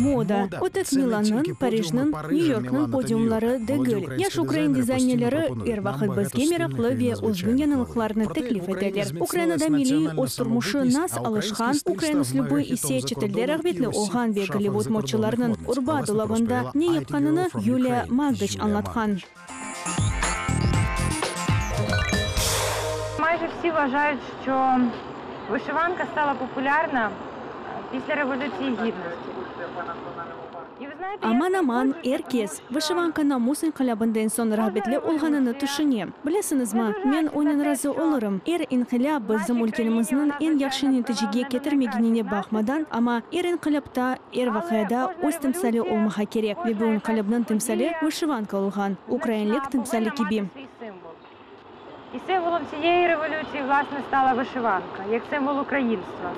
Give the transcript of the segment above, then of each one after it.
Moda, o tek Milannıñ, Parijniñ, Nyü-Yorknıñ podiumları degil. Yaş ukrain dizaynerleri er vaqıt bizge meraqlı ve özgün yañılıqlarnı teklif eteler. Ukrainada milliy öz turmuşı nas alışqan, ukrain üslübi ise çetelde rağbetli olğan ve Gollivud modçılarınıñ urba dolabında ne yapqanını Yuliya Magdıç añlatqan. Майже всі вважають, що вишиванка стала популярна після Революції Гідності. Aman-aman er kes, vışıvanka namus inqilâbından soñ rağbetli olğanını tüşüne. Bilesiñizmi, men onen razı olurım, er inqilâp bizim ülkemizniñ eñ yahşı neticege ketirmegenine baqmadan, amma er inqilâpta, er vaqiada öz timsali olmağa kerek ve bu inqilâpnıñ timsali vışıvanka olğan, ukrainlik timsali kibi. І символом цієї революції, власне, стала вишиванка, як символ українства.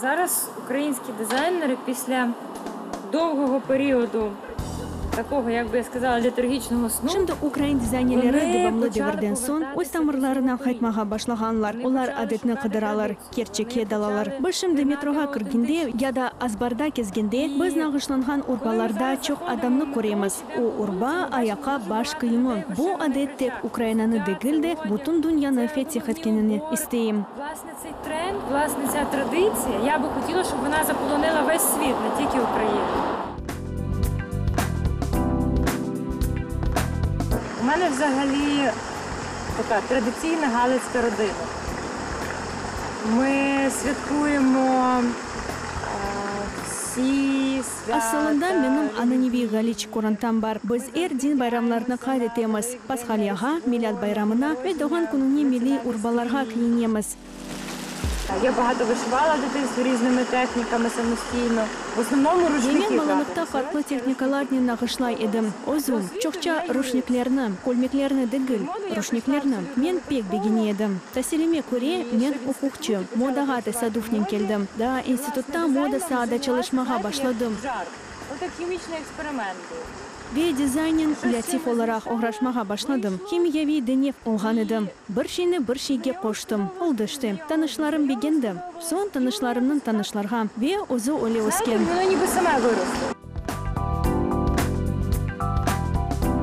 Зараз українські дизайнери після довгого періоду такого, як би я сказала, летаргічного сну, Şimdi ukrain dizaynerleri вони devamlı почали devirden soñ öz повертатися до tamırlarına свого qaytmağa коріння. başlağanlar. Вони Olar почали adetni шукати qıdıralar, традицію, вони kerçekke dalalar. почали Biz şimdi пірнати metroğa в kirgende аутентичність. ya da azbarda kezgende, biz І nağışlanğan коли ми urbalarda зараз çoq заходимо в adamnı метро köremiz. чи O йдемо по вулиці, urba, ми бачимо ayaqqap, дуже baş багато kiyimi. людей Bu вишиваних adet tek речах. Ukrainanı Взуття, degil це de, одяг, bütün dünyanı це fetih головні etkenini убори. isteyim. Власне, цей тренд, власне, ця традиція, я би хотіла, щоб вона заполонила весь світ, не тільки Україну. У мене взагалі така традиційна галицька родина. Ми святкуємо всі Asılında, свята, menim ananeviy релігійні. galiç qorantam bar. Biz er din bayramlarını qayd etemiz, Pashalyağa, Milât bayramına ve doğğan kününe milliy urbalarğa kiyinemiz. Я багато вишивала в дитинстві різними техніками самостійно. В основному Ve рушники, men правда. balalıqta farqlı tehnikalarnen nağışlay edim. Özüm, çoqça ruşniklerni, kölmeklerni degil, ruşniklerni, men pek begene edim. Tasilime köre, men uquqçı, modağa tesadufnen keldim. Daa institutta moda saada çalışmağa başladım. От хімічний експеримент був. Ve dizaynnen lâtif olaraq oğraşmağa başladım. Himiyaviy deñev olğan edi. Bir şeyni bir şeyge qoştım. Oldı işte. Tanışlarım begendi. Soñ tanışlarımnıñ tanışlarğa. Ve özü öyle Знаєте, ösken. воно ніби саме виросло.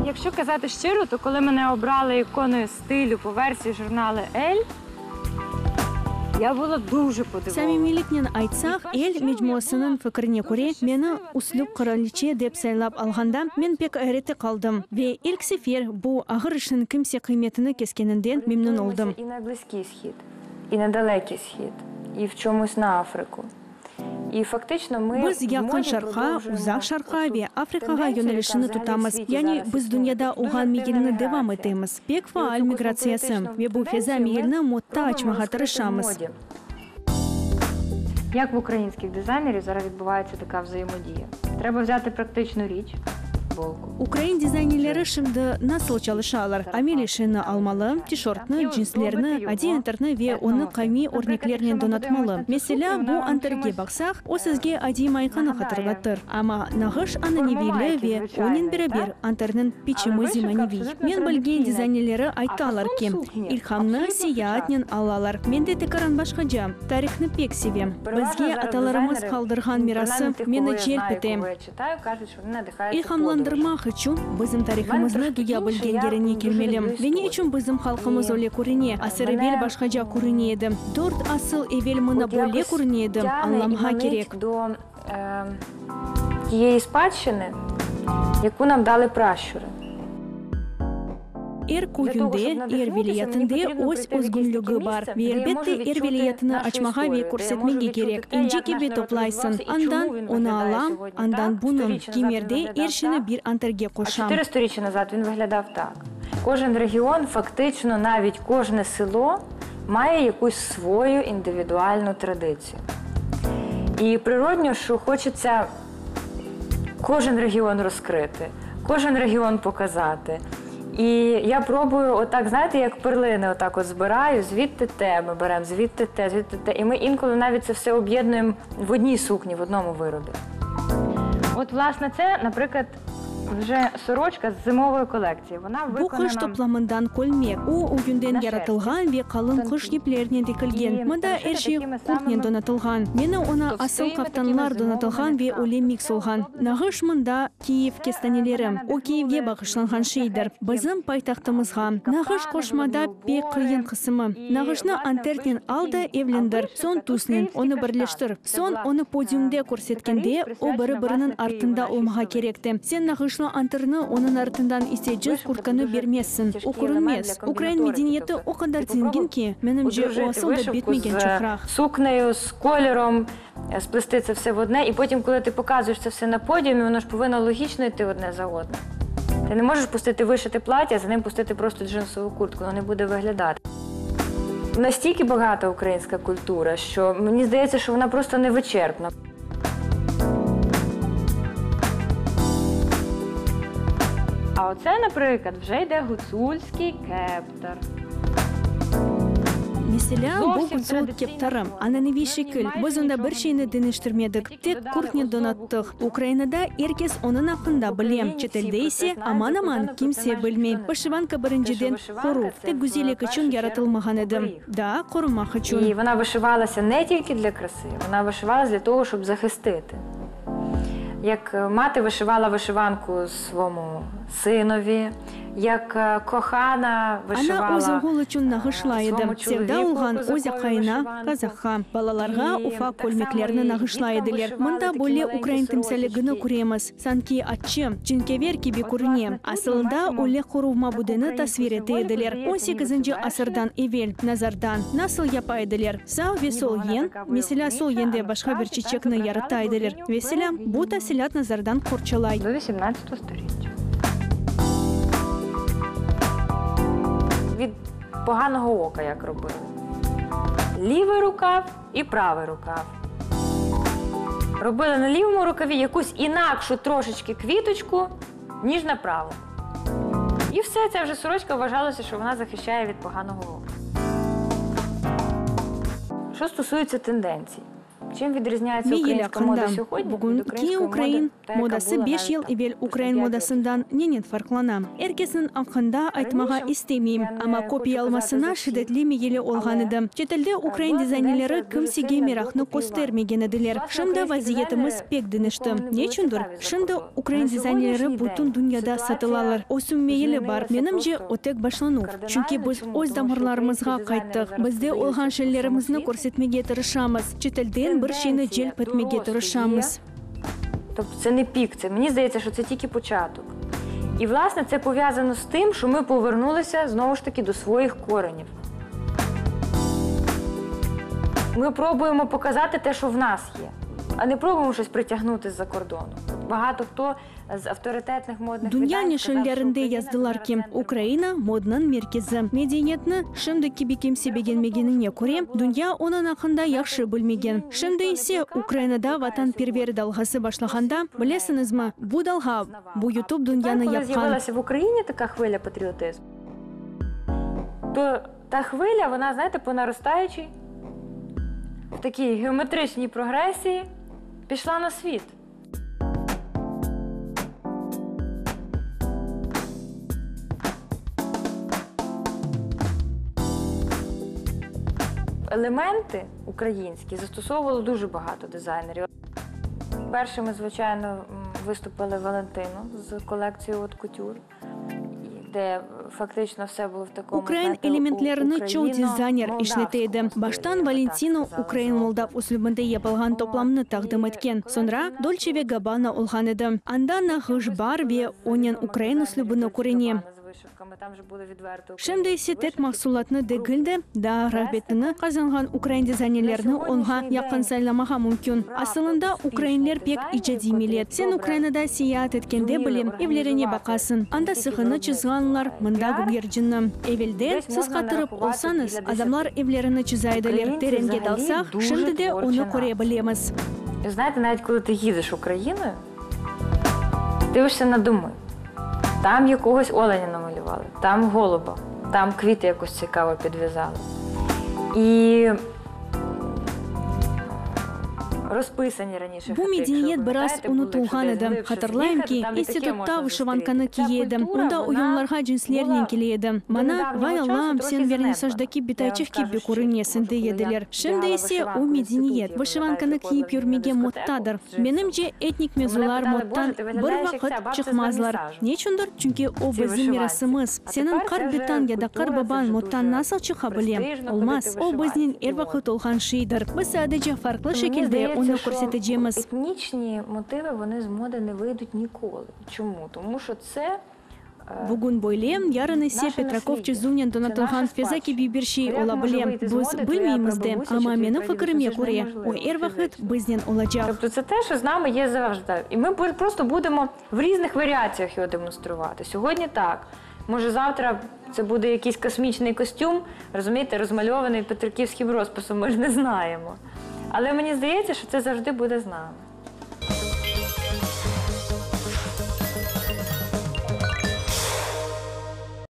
Якщо казати щиро, то коли мене обрали іконою стилю по версії журналу «Ель», я була дуже подивована. Samimiyliknen aytsaq, El mecmuasınıñ fikirine köre, meni üslüp qıraliçe dep saylap alğanda, men pek ayrette qaldım. Ve ilk sefer bu ağır işniñ kimse qıymetini keskeninden memnün oldım. І на Близький Схід, і на Далекий Схід, і в чомусь на Африку. І фактично ми Biz в Yaqın моді Şarqqa, продовжуємо Uzaq Şarqqa оцю ve Afrikağa тенденцію, яка yönelişini взагалі в tutamız. світі Yani зараз biz існує. dünyada Дуже olğan активна meyilni devam міграція. etemiz. Pek І faal оцю migratsiyası космополітичну ve bu feza тенденцію ми meyilni modda пробуємо açmağa розкрити в tırışamız. моді. Як в українських дизайнерів зараз відбувається така взаємодія? Треба взяти практичну річ, голку. Ukrain dizaynerleri şimdi nasıl çalışalar? Amel işini almalı, tişörtni, cinslerni, adiy anterni ve onı qavmiy örneklernen donatmalı. Meselâ, bu anterge baqsaq, o sizge adiy maykanı hatırlatır. Amma nağış ananeviyli ve onen beraber anterniñ piçimi zemaneviy. Men bilgen dizaynerleri aytalar ki, ilhamnı seyaatnen alalar. Mende tekaran başqaca, tarihnı pek sevem. Bizge atalarımız qaldırğan mirası meni celp ete. İlhamlandırmaq içün bizim tarihımıznı duya bilgen yerine kelmelim. Ve ne içün bizim halqımız öyle körüne, asır evel başqaca körüne edi, dört asıl evel mına böyle körüne edi, añlamğa kerek. Тієї спадщини, яку нам дали пращури. Er köyünde, er vilâyetinde öz özgünligi bar. Ve elbette, er vilâyetini açmağa ve körsetmege kerek. İnci kibi toplaysıñ, andan onı alam, andan bunı. Kimerde er şeyni bir anterge А qoşam. чотири сторіччя назад він виглядав так. Кожен регіон, фактично навіть кожне село, має якусь свою індивідуальну традицію. І природньо, що хочеться кожен регіон розкрити, кожен регіон показати. І я пробую отак, знаєте, як перлини, отак от збираю, звідти те ми беремо, звідти те, звідти те. І ми інколи навіть це все об'єднуємо в одній сукні, в одному виробі. От, власне, це, наприклад, Вже сорочка з зимової колекції. Вона Bu qış виконана toplamından kölmek. O, yünden на yaratılğan ve qalın тонкій. qış yiplerinen tikilgen. І Mında er пошита şey такими kurtnen самими donatılğan. Meni oña asıl товстими такими qaftanlar зимовими donatılğan ve нитками. öyle miks Це olğan. оздоблено. Nağış mında Kiyev Це е, kestaneleri. мене O, Kiyevge надихнули bağışlanğan şeydir. шляхетські Bizim paytahtımızğa. такі Nağış кафтани, qoşmada головні pek убори. qıyın qısımı. І, Nağışnı власне, anternen вишивки al da ні. А evlendir, вишивка soñ тут tüsnen київський onı каштан. birleştir. Це Soñ була onı е, podiumda така річ, körsetkende, o присвячена biri-biriniñ власне Києву, artında нашій olmağa столиці. kerekti. Sen nağışlı anterni, onıñ artından ise cins Вишивка це kurtkanı дуже bermezsiñ. O тяжкий елемент körünmez. для Ukrain комбінаторики. medeniyeti Тобто o qadar ти zengin попробуй ki, menimce, o одружити asıl da вишивку bitmegen з çoqraq. сукнею, з кольором, е, сплести це все в одне, і потім, коли ти показуєш це все на подіумі, воно ж повинно логічно йти одне за одним. Ти не можеш пустити вишите плаття, а за ним пустити просто джинсову куртку, воно не буде виглядати. Настільки багата українська культура, що мені здається, що вона просто невичерпна. А оце, наприклад, вже йде гуцульський кептар. Meselâ, bu Зовсім gutsul традиційна keptarı, форма. ananeviy Ми в ній şekil. майже Biz onda bir нічого не şeyni змінили. Ми deñiştirmedik, тільки tek додали kurtnen оздобу donattıq. хустку. Ukrainada er kes onıñ aqqında bile, Україні всі çetelde про це ise знають, за aman-aman кордоном про це kimse майже bilmey. ніхто не знає. Vışivanka Те, що birinciden вишиванка qoruv, це tek в güzellik içün першу чергу yaratılmağan edi, оберіг. daa qorumaq І içün. вона вишивалася не тільки для краси, вона вишивалася для того, щоб захистити. Як е, мати вишивала вишиванку своєму синові, як е, кохана Ana öz вишивала oğul içün nağışlay edi. своєму Sevda чоловіку olğan öz козакові aqayına, вишиванку. qazaqqa. Balalarğa І ufaq так само kölmeklerni і nağışlay діткам ediler. вишивали Mında такі böyle маленькі ukrain timsalligini сорочечки. köremiz. Sanki atçı, cenkâver kibi От, körüne. власне, тут ми Asılında бачимо öyle qoruvma таку budeni українську tasvir ete символіку, ediler. здається, On ніби це sekizinci вершник. asırdan evel nazardan nasıl yapa ediler? Sağ ve Ніби sol вона yen, така meselâ, sol войовнича, а yende başqa bir насправді так çiçekni зображали yarata ediler. богиню Vesselâm, bu берегиню. tasilat nazardan qorçalay. До 18 сторіччя. Від поганого ока як робили. Лівий рукав і правий рукав. Робили на лівому рукаві якусь інакшу трошечки квіточку, ніж на правому. І все, ця вже сорочка вважалося, що вона захищає від поганого ока. Що стосується тенденцій, чим відрізняється Meyil українська мода aqqında. сьогодні від Bugünki української моди, ukrain та, яка modası була beş навіть yıl там evel ukrain 5 років modasından nenen farqlana? Er kesniñ aqqında aytmağa Раніше, istemeyim, я не amma хочу kopiya казати за almasına всіх, şiddetli meyili olğan але edi. Çetelde е, ukrain була dizaynerleri тенденція дуже kimsege сильна до meraqnı копіювання. köstermegen ediler. Власне, Şimdi українські vaziyetimiz дизайнери pek deñişti. нікому не Ne були içündir? цікаві за Şimdi кордоном. ukrain На dizaynerleri сьогоднішній bütün день dünyada ситуація satılalar. Ösüm meyili bar. змінилася Menimce, просто o tek başlanuv. Çünki кардинально. biz Чому? öz Тому що tamırlarımızğa українські дизайнери qayttıq. зараз Bizde olğan продаються по всьому şeylerimizni світу. körsetmege tırışamız. Çetelden bir şeyni Тенденція celp до etmege росту є. tırışamız. Тобто це не пік, це мені здається, що це тільки початок. І власне це пов'язано з тим, що ми повернулися знову ж таки до своїх коренів. Ми пробуємо показати те, що в нас є, а не пробуємо щось притягнути з-за кордону. Багато хто з авторитетних модних Dünya видань сказав, що neşirlerinde Україна це yazdılar зараз ki, центр моди. Ukraina modnıñ merkezi. Medeniyetni şimdi kibi kimse begenmegenine köre, dünya onıñ aqqında yahşı bilmegen. Şimdi ise Ukrainada vatanperver dalğası başlağanda, bilesiñizmi, bu dalğa büyütip Тепер, dünyanı коли yapqan. з'явилася в Україні така хвиля патріотизму, то та хвиля, вона, знаєте, по наростаючій, в такій геометричній прогресії пішла на світ. Елементи українські застосовувало дуже багато дизайнерів. Першими, звичайно, м, виступили Валентино з колекцією От Кутюр, де фактично все було в такому Ukrain знаєте, elementlerini çoq dizayner işlete edi. україно-молдавському Baştan стилі, я би так Valentino сказала, ukrain-moldav зроблено. üslübinde yapılğan От, toplamnı і taqdim etken. коли Soñra 17 Dolce ve Gabbana olğan edi. Anda nağış bar виступили ve з onen відомих ukrain дизайнерів üslübini Dolce körüne. Gabbana з вишивками, там же були відверто Şimdi українські ise tek вишивки, mahsulatnı degil de, daa rağbetini qazanğan ukrain На dizaynerlerini oña сьогоднішній yaqın день saylamağa mümkün. правда Asılında успішних ukrainler pek дизайнерів, icadiy котрі millet. Sen добре Ukrainada seyaat etkende зуміли bile evlerine організувати baqasıñ. не Anda тільки sığını виробництво, çızğanlar, а й mında піар, gügercinni. Evelden десь siz можна qatırıp нарахувати olsañız, біля adamlar 10. evlerini çıza ediler. Українці Terenge взагалі dalsaq, дуже şimdi de творча onı нація. köre bilemiz. І знаєте, навіть коли ти їдеш Україною, дивишся на доми. Там якогось оленя намалювали, там голуба, там квіти якось цікаво підв'язали. І. Розписані раніше Bu хати, якщо ви medeniyet biraz пам'ятаєте, були, якщо unutılğan десь edi. глибше Hatırlayım заїхати, ki, там і таке institutta можна vışıvankanı зустріти. Ця kiye edim, культура, onda вона oyunlarğa cinslernen була kele edim. до Maña, недавнього Vay часу Allam, трохи sen занедбана. vernisajdaki Я вам bitayçıq скажу kibi щиро, тому körünesiñ, що dey коли я ediler. Şimdi вдягала ise o вишиванку в інституті, medeniyet, я пам'ятаю, vışıvankanı приходила kiyip на yürmege дискотеку moddadır. з джинсами. Menimce, etnik То мене mevzular питали, Боже, moddan ти bir виглядаєш як vaqıt ця бабця з çıqmazlar. вернісажу. Neçündir? Çünki o Ці bizim вишиванці. mirasımız. А Seniñ тепер це qart вже bitañ ya da культура, qart це babañ вже moddan дуже nasıl çıqa bile? престижно Olmaz. ходити в O biznen вишиванці. er І от. vaqıt olğan şeydir. Biz sadece farqlı Мені şekilde здається, onı що körsetecemiz. етнічні мотиви вони з моди не вийдуть ніколи. Чому? Тому що це е, Bugün böyle, yarın ise наше Petrakov насліддя, çizüvnen це наша donatılğan feza спадщина. kibi bir şey Ну, як ola може bile. вийти з Biz моди твоя bilmeymiz de, прабабуся чи amma твій menim прадідусь? fikirime Це ж köre, неможливо o er vaqıt фізично. biznen olacaq. Тобто це те, що з нами є завжди. І ми бу- просто будемо в різних варіаціях його демонструвати. Сьогодні так. Може, завтра це буде якийсь космічний костюм, розумієте, розмальований петриківським розписом, ми ж не знаємо. Але мені здається, що це завжди буде з нами.